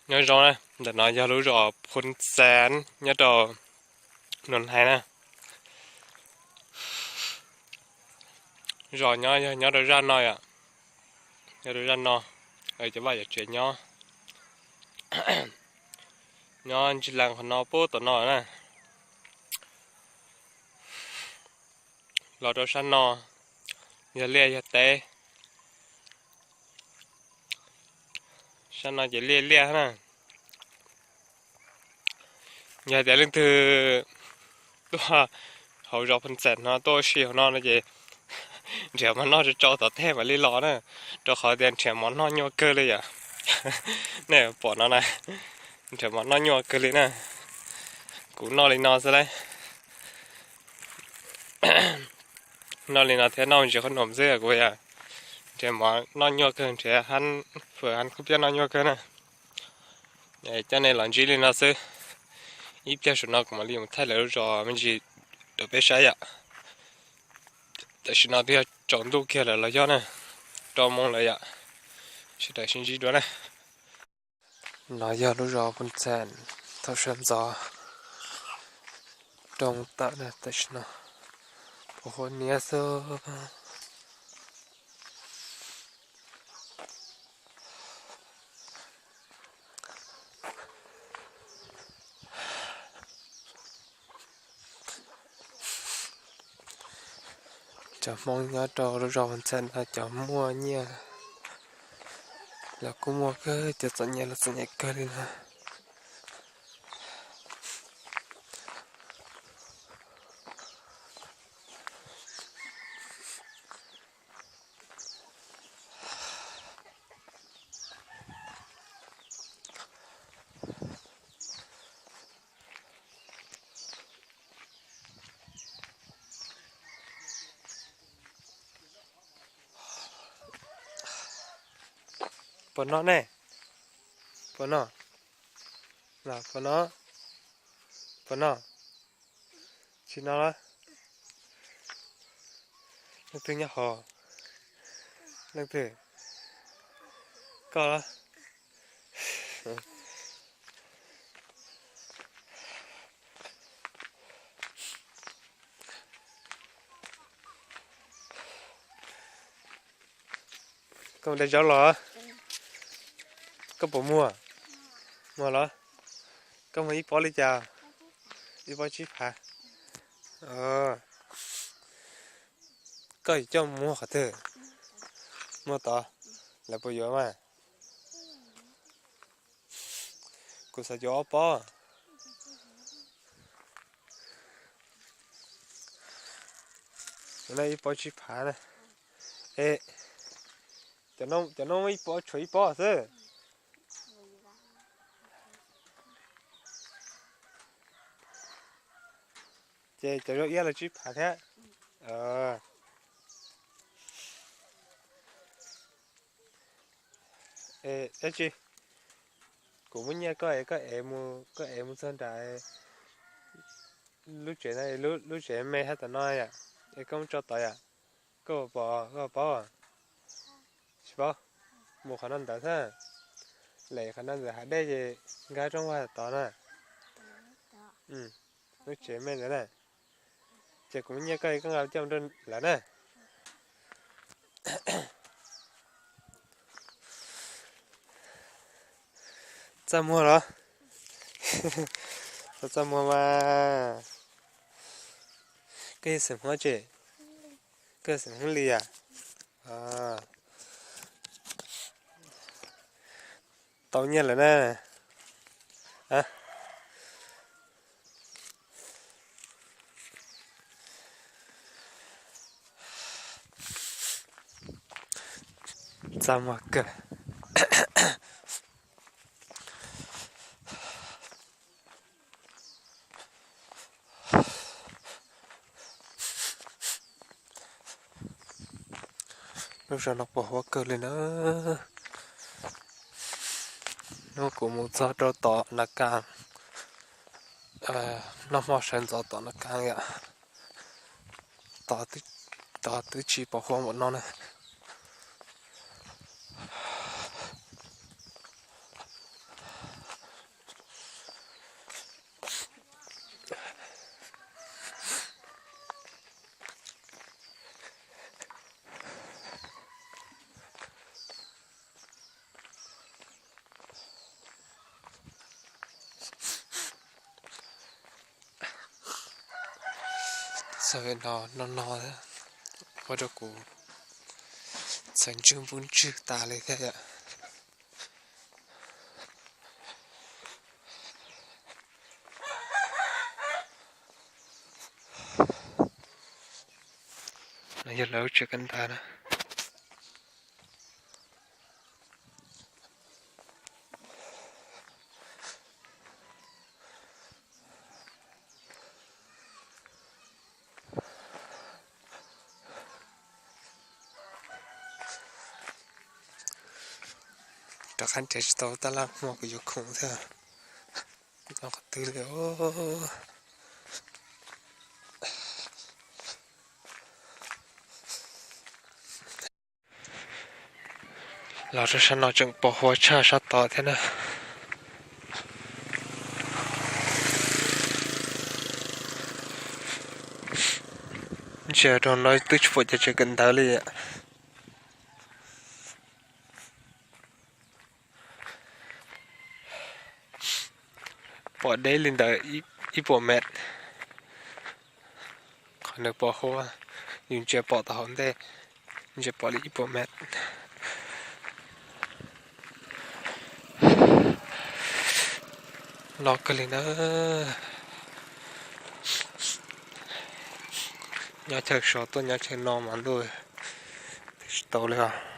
Nyob zoo na, ntawm no yog lub zos Phoo Xees nyob rau Nus Hais na. Zos nyob yog nyob rau zaj no yom, nyob rau zaj no, cov vaj cov tsev nyob, nyob ntsis lees qhov no pub tom no na. Los rau sab no yog liaj yog teb. Sab no ces liaj liaj na. Yog hais tias leej twg tuaj hauv zos Phoo Xees no tuaj ua si hauv no no ces nrhiav mov noj tsau tsau tom tej mam li los na, rau qhov tias nrhiav mov noj nyuaj kawg li yom. Nej pom no na, nrhiav mov noj nyuaj kawg li na. Kuv noj li no xwb lauj. Noj li no thiab noj me ntsis qhob noom xwb kuv yom. Nrhiav mov noj nyuaj kawg, nrhiav hab fawm hab kub piab noj nyuaj kawg na. Coj nej los ntsib li no xwb. Ib pliag saum no kuv mam li mus thaij lawv lub zos me ntsis rau peb saib yom. Tam sim no twb yog tsaus ntuj kiag lawm los yog na, rau moo lawm yom. Sawv daws sib ntsib dua na. No yog lub zos Phoo Xees thaum sawv ntxov, rau tawm na, tam sim no pos huab niab xwb. Cov Hmoob nyob rau lub zos Phoo Xees no cov muaj nyiaj los kuj muaj kawg, cov txom nyem los txom nyem kawg li na. Puas noj ne? Puas noj? Puas noj? Puas noj? Tsis noj los? Leej twg nyob hauv? Leej twg? Koj los? Koj mus de zaub los? Koj puas muag? Muag los? Koj muag ib pob li cas? Ib pob tsib phav. Koj yuav coj muag qhov twg? Muag tod, lawv puas yuav mas? Kuv xav yuav ob pob. No ib pob tsib phav na. E, cov no ib pob, tshuav ib pob xwb. Ces cov zaub iab los tsib phav thiab. Dab tsi, kuv muab nyiaj koj es koj ev mus, koj ev mus txog nram lub tsev no, lub tsev me hab tom no yom, es koj muab tso tod yom. Koj puas pom, koj puas paub? Tsis paub. Mus qhov no ntawd xwb. Lem qhov no ntawd hav dej ces nkag roob vag tod na. Lub tsev me ntawd na. Ces kuv muab nyiaj koj, koj nqa coj mus rau lawv na. Txaj muag los? Txaj muag mas. Koj yog xeem Hmoob tsi? Koj yog xeem Hmoob Lis yom? Tau nyiaj lawm na. Txaj muag kawg. Lub zos no puas huab kawg li na. Hnub kuv mus txog rau tom Nas Kas, noj hmo sawv ntxov tom Nas Kas yom. Tod twb tsis pom huab npaum no na. Tag vim no no no, ua rau kuv txhais ntswg npub ntswg tas li thiab yom. No yog lawv lub tsev kawm ntawv na. Rov qab nrhiav tsis tau tab laj hmo kuv yuav khoom thiab. Nyob qhov twg li os? Los rau sab no tseem pos huab tshaj sab tod thiab na. Ntsia rau no twb tsis pom cov tsev kawm ntawv li. Pom deb li ntawm ib puas mev. Qhov nws pos huab, yus ntsia pom tau hauv ntej, ntsia pom li ib puas mev. Loj kawg li na. Nyob chaw so tuaj nyob chaw no mas ntuj, tsis tau li os.